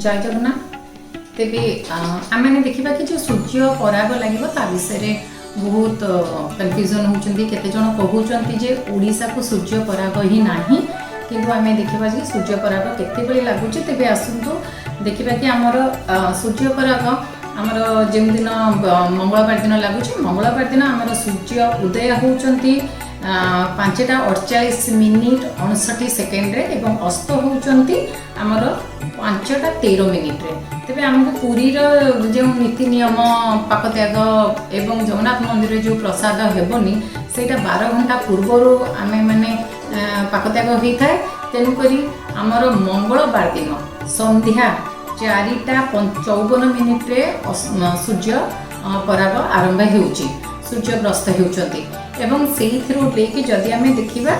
ଜୟ ଜଗନ୍ନାଥ। ତେବେ ଆମେମାନେ ଦେଖିବା କି ଯେଉଁ ସୂର୍ଯ୍ୟ ପରାଗ ଲାଗିବ, ତା ବିଷୟରେ ବହୁତ କନଫ୍ୟୁଜନ୍ ହେଉଛନ୍ତି। କେତେଜଣ କହୁଛନ୍ତି ଯେ ଓଡ଼ିଶାକୁ ସୂର୍ଯ୍ୟ ପରାଗ ହିଁ ନାହିଁ, କିନ୍ତୁ ଆମେ ଦେଖିବା ଯେ ସୂର୍ଯ୍ୟ ପରାଗ କେତେବେଳେ ଲାଗୁଛି। ତେବେ ଆସନ୍ତୁ ଦେଖିବା କି ଆମର ସୂର୍ଯ୍ୟ ପରାଗ ଆମର ଯେଉଁଦିନ ମଙ୍ଗଳବାର ଦିନ ଲାଗୁଛି, ମଙ୍ଗଳବାର ଦିନ ଆମର ସୂର୍ଯ୍ୟ ଉଦୟ ହେଉଛନ୍ତି 5ଟା 48 ମିନିଟ୍ 59 ସେକେଣ୍ଡରେ ଏବଂ ଅସ୍ତ ହେଉଛନ୍ତି ଆମର 5ଟା 13 ମିନିଟ୍ରେ। ତେବେ ଆମକୁ ପୁରୀର ଯେଉଁ ନୀତି ନିୟମ, ପାକତ୍ୟାଗ ଏବଂ ଜଗନ୍ନାଥ ମନ୍ଦିରରେ ଯେଉଁ ପ୍ରସାଦ ହେବନି, ସେଇଟା 12 ଘଣ୍ଟା ପୂର୍ବରୁ ଆମେ ମାନେ ପାକତ୍ୟାଗ ହୋଇଥାଏ। ତେଣୁକରି ଆମର ମଙ୍ଗଳବାର ଦିନ ସନ୍ଧ୍ୟା 4ଟା 54 ମିନିଟ୍ରେ ସୂର୍ଯ୍ୟ ପରାଗ ଆରମ୍ଭ ହେଉଛି, ସୂର୍ଯ୍ୟଗ୍ରସ୍ତ ହେଉଛନ୍ତି ଏବଂ ସେଇଥିରୁ ନେଇକି ଯଦି ଆମେ ଦେଖିବା,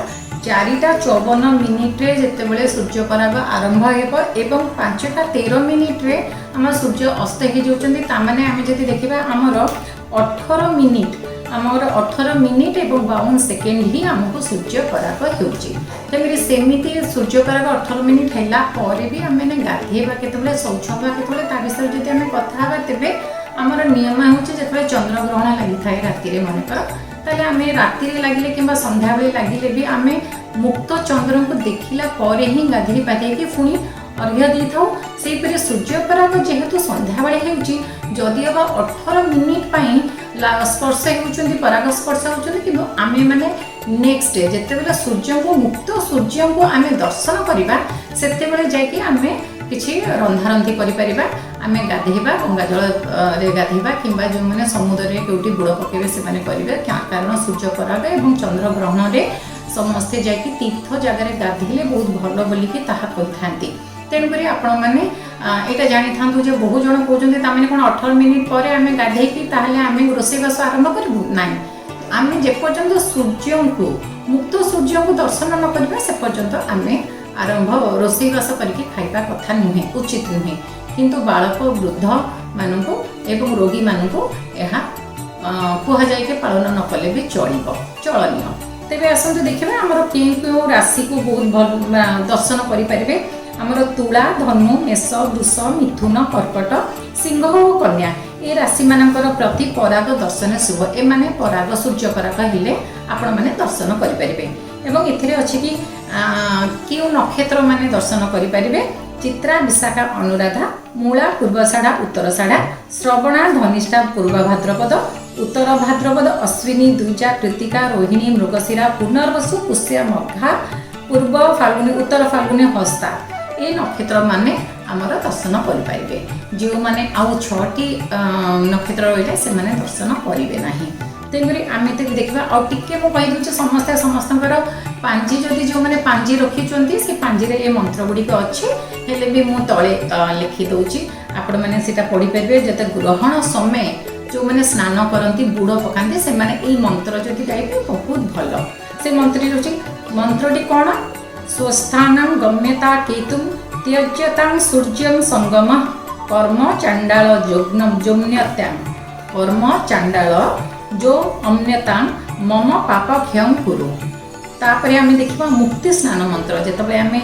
4ଟା 54 ମିନିଟ୍ରେ ଯେତେବେଳେ ସୂର୍ଯ୍ୟପରାଗ ଆରମ୍ଭ ହେବ ଏବଂ 5ଟା 13 ମିନିଟ୍ରେ ଆମର ସୂର୍ଯ୍ୟ ଅସ୍ତ ହେଇଯାଉଛନ୍ତି, ତାମାନେ ଆମେ ଯଦି ଦେଖିବା ଆମର 18 ମିନିଟ୍, ଆମର 18 ମିନିଟ୍ ଏବଂ 52 ସେକେଣ୍ଡ ହିଁ ଆମକୁ ସୂର୍ଯ୍ୟପରାଗ ହେଉଛି। ତେଣୁକରି ସେମିତି ସୂର୍ଯ୍ୟପରାଗ 18 ମିନିଟ୍ ହେଲା ପରେ ବି ଆମେ ଗାଧେଇବା କେତେବେଳେ, ଶୌଚ ହେବା କେତେବେଳେ, ତା ବିଷୟରେ ଯଦି ଆମେ କଥା ହେବା, ତେବେ ଆମର ନିୟମ ହେଉଛି ଯେତେବେଳେ ଚନ୍ଦ୍ରଗ୍ରହଣ ଲାଗିଥାଏ ରାତିରେ ମନେକର, ତାହେଲେ ଆମେ ରାତିରେ ଲାଗିଲେ କିମ୍ବା ସନ୍ଧ୍ୟାବେଳେ ଲାଗିଲେ ବି ଆମେ ମୁକ୍ତ ଚନ୍ଦ୍ରଙ୍କୁ ଦେଖିଲା ପରେ ହିଁ ଗାଧେଇ ପାଧେଇକି ପୁଣି ଅର୍ଘ୍ୟ ଦେଇଥାଉ। ସେହିପରି ସୂର୍ଯ୍ୟପରାଗ ଯେହେତୁ ସନ୍ଧ୍ୟାବେଳେ ହେଉଛି, ଯଦିଓ ବା 18 ମିନିଟ୍ ପାଇଁ ସ୍ପର୍ଶ ହେଉଛନ୍ତି, ପରାଗ ସ୍ପର୍ଶ ହେଉଛନ୍ତି, କିନ୍ତୁ ଆମେମାନେ ନେକ୍ସଟ ଡେ ଯେତେବେଳେ ସୂର୍ଯ୍ୟଙ୍କୁ, ମୁକ୍ତ ସୂର୍ଯ୍ୟଙ୍କୁ ଆମେ ଦର୍ଶନ କରିବା, ସେତେବେଳେ ଯାଇକି ଆମେ କିଛି ରନ୍ଧାରନ୍ଧି କରିପାରିବା। ଆମେ ଗାଧେଇବା, ଗଙ୍ଗା ଜଳରେ ଗାଧେଇବା କିମ୍ବା ଯେଉଁମାନେ ସମୁଦ୍ରରେ କେଉଁଠି ବୁଡ଼ ପକାଇବେ, ସେମାନେ କରିବେ। କାରଣ ସୂର୍ଯ୍ୟପରାଗ ଏବଂ ଚନ୍ଦ୍ରଗ୍ରହଣରେ ସମସ୍ତେ ଯାଇକି ତୀର୍ଥ ଜାଗାରେ ଗାଧେଇଲେ ବହୁତ ଭଲ ବୋଲିକି ତାହା କହିଥାନ୍ତି। ତେଣୁକରି ଆପଣମାନେ ଏଇଟା ଜାଣିଥାନ୍ତୁ ଯେ ବହୁ ଜଣ କହୁଛନ୍ତି, ତାମାନେ କ'ଣ 18 ମିନିଟ୍ ପରେ ଆମେ ଗାଧେଇକି ତାହେଲେ ଆମେ ରୋଷେଇବାସ ଆରମ୍ଭ କରିବୁ? ନାହିଁ, ଆମେ ଯେପର୍ଯ୍ୟନ୍ତ ସୂର୍ଯ୍ୟଙ୍କୁ, ମୁକ୍ତ ସୂର୍ଯ୍ୟଙ୍କୁ ଦର୍ଶନ ନ କରିବା, ସେ ପର୍ଯ୍ୟନ୍ତ ଆମେ ଆରମ୍ଭ ରୋଷେଇବାସ କରିକି ଖାଇବା କଥା ନୁହେଁ, ଉଚିତ ନୁହେଁ। କିନ୍ତୁ ବାଳକ, ବୃଦ୍ଧମାନଙ୍କୁ ଏବଂ ରୋଗୀମାନଙ୍କୁ ଏହା କୁହାଯାଇକି ପାଳନ ନ କଲେ ବି ଚଳିବ, ଚଳନୀୟ। ତେବେ ଆସନ୍ତୁ ଦେଖିବା ଆମର କେଉଁ କେଉଁ ରାଶିକୁ ବହୁତ ଭଲ ଦର୍ଶନ କରିପାରିବେ। ଆମର ତୁଳା, ଧନୁ, ମେଷ, ବୃଷ, ମିଥୁନ, କର୍କଟ, ସିଂହ ଓ କନ୍ୟା, ଏ ରାଶିମାନଙ୍କର ପ୍ରତି ପରାଗ ଦର୍ଶନ ଶୁଭ। ଏମାନେ ପରାଗ, ସୂର୍ଯ୍ୟ ପରାଗ ହେଲେ ଆପଣମାନେ ଦର୍ଶନ କରିପାରିବେ। ଏବଂ ଏଥିରେ ଅଛି କି କେଉଁ ନକ୍ଷତ୍ର ମାନେ ଦର୍ଶନ କରିପାରିବେ। ଚିତ୍ରା, ବିଶାଖା, ଅନୁରାଧା, ମୂଳା, ପୂର୍ବଷାଢ଼ା, ଉତ୍ତରଷାଢ଼ା, ଶ୍ରବଣା, ଧନିଷ୍ଠା, ପୂର୍ବ ଭାଦ୍ରପଦ, ଉତ୍ତର ଭାଦ୍ରପଦ, ଅଶ୍ୱିନୀ, ଦ୍ୱିଜା, କୃତିକା, ରୋହିଣୀ, ମୃଗଶିରା, ପୁନର୍ବସୁ, ପୁଷ୍ୟା, ମଘା, ପୂର୍ବ ଫାଲ୍ଗୁନୀ, ଉତ୍ତର ଫାଲ୍ଗୁନୀ, ହସ୍ତା, ଏ ନକ୍ଷତ୍ର ମାନେ ଆମର ଦର୍ଶନ କରିପାରିବେ। ଯେଉଁମାନେ ଆଉ ଛଅଟି ନକ୍ଷତ୍ର ରହିଲେ, ସେମାନେ ଦର୍ଶନ କରିବେ ନାହିଁ। ତେଣୁକରି ଆମେ ତେବେ ଦେଖିବା, ଆଉ ଟିକେ ମୁଁ କହିଦେଉଛି, ସମସ୍ତେ ସମସ୍ତଙ୍କର ପାଞ୍ଜି, ଯଦି ଯେଉଁମାନେ ପାଞ୍ଜି ରଖିଛନ୍ତି, ସେ ପାଞ୍ଜିରେ ଏ ମନ୍ତ୍ର ଗୁଡ଼ିକ ଅଛି। ହେଲେ ବି ମୁଁ ତଳେ ଲେଖି ଦେଉଛି, ଆପଣମାନେ ସେଇଟା ପଢ଼ିପାରିବେ। ଯେତେ ଗ୍ରହଣ ସମୟ ଯେଉଁମାନେ ସ୍ନାନ କରନ୍ତି, ବୁଡ଼ ପକାନ୍ତି, ସେମାନେ ଏଇ ମନ୍ତ୍ର ଯଦି ଗାଇବେ ବହୁତ ଭଲ। ସେ ମନ୍ତ୍ରଟି ହେଉଛି, ମନ୍ତ୍ରଟି କ'ଣ? ସ୍ୱସ୍ଥାନଂ ଗମ୍ୟତା କେତୁଂ ତ୍ୟଜ୍ୟତାଂ ସୂର୍ଯ୍ୟଂ ସଙ୍ଗମ କର୍ମ ଚାଣ୍ଡାଳ ଯୋଗ୍ନ ଯୋମ୍ୟତାଂ କର୍ମ ଚାଣ୍ଡାଳ ଯୋ ଅମ୍ୟତାଂ ମମ ପାପ କ୍ଷୟଂ କୁରୁ। ତାପରେ ଆମେ ଦେଖିବା ମୁକ୍ତି ସ୍ନାନ ମନ୍ତ୍ର। ଯେତେବେଳେ ଆମେ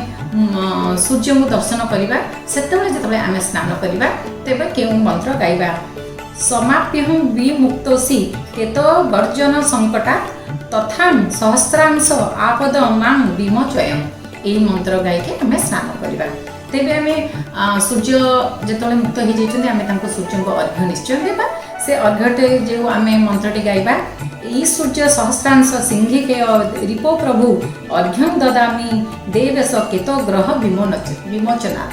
ସୂର୍ଯ୍ୟଙ୍କୁ ଦର୍ଶନ କରିବା, ସେତେବେଳେ ଯେତେବେଳେ ଆମେ ସ୍ନାନ କରିବା, ତେବେ କେଉଁ ମନ୍ତ୍ର ଗାଇବା? ସମାପ୍ୟହଂ ବିମୁକ୍ତୋସି କେତ ଗର୍ଜନ ସଙ୍କଟା ତଥାଂ ସହସ୍ରାଂଶ ଆପଦ ମାଂ ବିମୋଚୟଂ। ଏଇ ମନ୍ତ୍ର ଗାଇକି ଆମେ ସ୍ନାନ କରିବା। ତେବେ ଆମେ ସୂର୍ଯ୍ୟ ଯେତେବେଳେ ମୁକ୍ତ ହେଇଯାଇଛନ୍ତି, ଆମେ ତାଙ୍କୁ ସୂର୍ଯ୍ୟଙ୍କ ଅର୍ଘ୍ୟ ନିଶ୍ଚୟ ଦେବା। ସେ ଅର୍ଘ୍ୟଟେ ଯେଉଁ ଆମେ ମନ୍ତ୍ରଟି ଗାଇବା, ଏଇ ସୂର୍ଯ୍ୟ ସହସ୍ରାଂଶ ସିଂହିକେୟ ରିପୋ ପ୍ରଭୁ ଅର୍ଘ୍ୟଂ ଦଦାମି ଦେବେଶ କେତ ଗ୍ରହ ବିମୋଚନା।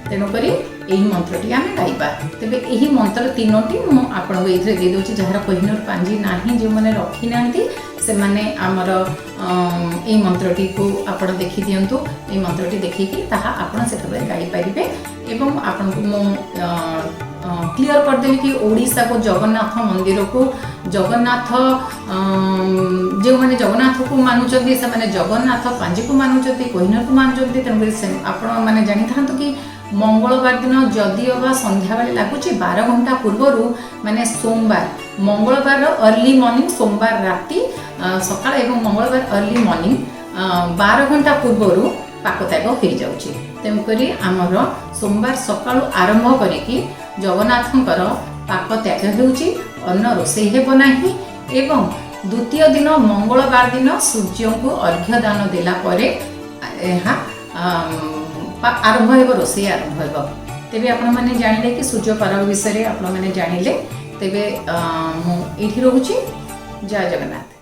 ତେଣୁକରି ଏହି ମନ୍ତ୍ରଟି ଆମେ ଗାଇବା। ତେବେ ଏହି ମନ୍ତ୍ର ତିନୋଟି ମୁଁ ଆପଣଙ୍କୁ ଏଇଥିରେ ଦେଇଦେଉଛି। ଯାହାର କୋହିନୂର ପାଞ୍ଜି ନାହିଁ, ଯେଉଁମାନେ ରଖିନାହାନ୍ତି, ସେମାନେ ଆମର ଏଇ ମନ୍ତ୍ରଟିକୁ ଆପଣ ଦେଖିଦିଅନ୍ତୁ। ଏଇ ମନ୍ତ୍ରଟି ଦେଖିକି ତାହା ଆପଣ ସେତେବେଳେ ଗାଇପାରିବେ। ଏବଂ ଆପଣଙ୍କୁ ମୁଁ କ୍ଲିଅର କରିଦେଲି କି ଓଡ଼ିଶାକୁ ଜଗନ୍ନାଥ ମନ୍ଦିରକୁ ଜଗନ୍ନାଥ ଯେଉଁମାନେ ଜଗନ୍ନାଥକୁ ମାନୁଛନ୍ତି, ସେମାନେ ଜଗନ୍ନାଥ ପାଞ୍ଜିକୁ ମାନୁଛନ୍ତି, କୋହିନୂରକୁ ମାନୁଛନ୍ତି। ତେଣୁକରି ସେ ଆପଣମାନେ ଜାଣିଥାନ୍ତୁ କି ମଙ୍ଗଳବାର ଦିନ ଯଦିଓ ବା ସନ୍ଧ୍ୟାବେଳେ ଲାଗୁଛି, 12 ଘଣ୍ଟା ପୂର୍ବରୁ, ମାନେ ସୋମବାର, ମଙ୍ଗଳବାରର ଅର୍ଲି ମର୍ଣ୍ଣିଂ, ସୋମବାର ରାତି ସକାଳ ଏବଂ ମଙ୍ଗଳବାର ଅର୍ଲି ମର୍ଣ୍ଣିଂ 12 ଘଣ୍ଟା ପୂର୍ବରୁ ପାକତ୍ୟାଗ ହେଇଯାଉଛି। ତେଣୁକରି ଆମର ସୋମବାର ସକାଳୁ ଆରମ୍ଭ କରିକି ଜଗନ୍ନାଥଙ୍କର ପାକ ତ୍ୟାଗ ହେଉଛି, ଅନ୍ନ ରୋଷେଇ ହେବ ନାହିଁ ଏବଂ ଦ୍ୱିତୀୟ ଦିନ ମଙ୍ଗଳବାର ଦିନ ସୂର୍ଯ୍ୟଙ୍କୁ ଅର୍ଘ୍ୟ ଦାନ ଦେଲା ପରେ ଏହା ଆରମ୍ଭ ହେବ, ରୋଷେଇ ଆରମ୍ଭ ହେବ। ତେବେ ଆପଣମାନେ ଜାଣିଲେ କି ସୂର୍ଯ୍ୟ ପାରଗ ବିଷୟରେ ଆପଣମାନେ ଜାଣିଲେ। ତେବେ ମୁଁ ଏଇଠି ରହୁଛି। ଜୟ ଜଗନ୍ନାଥ।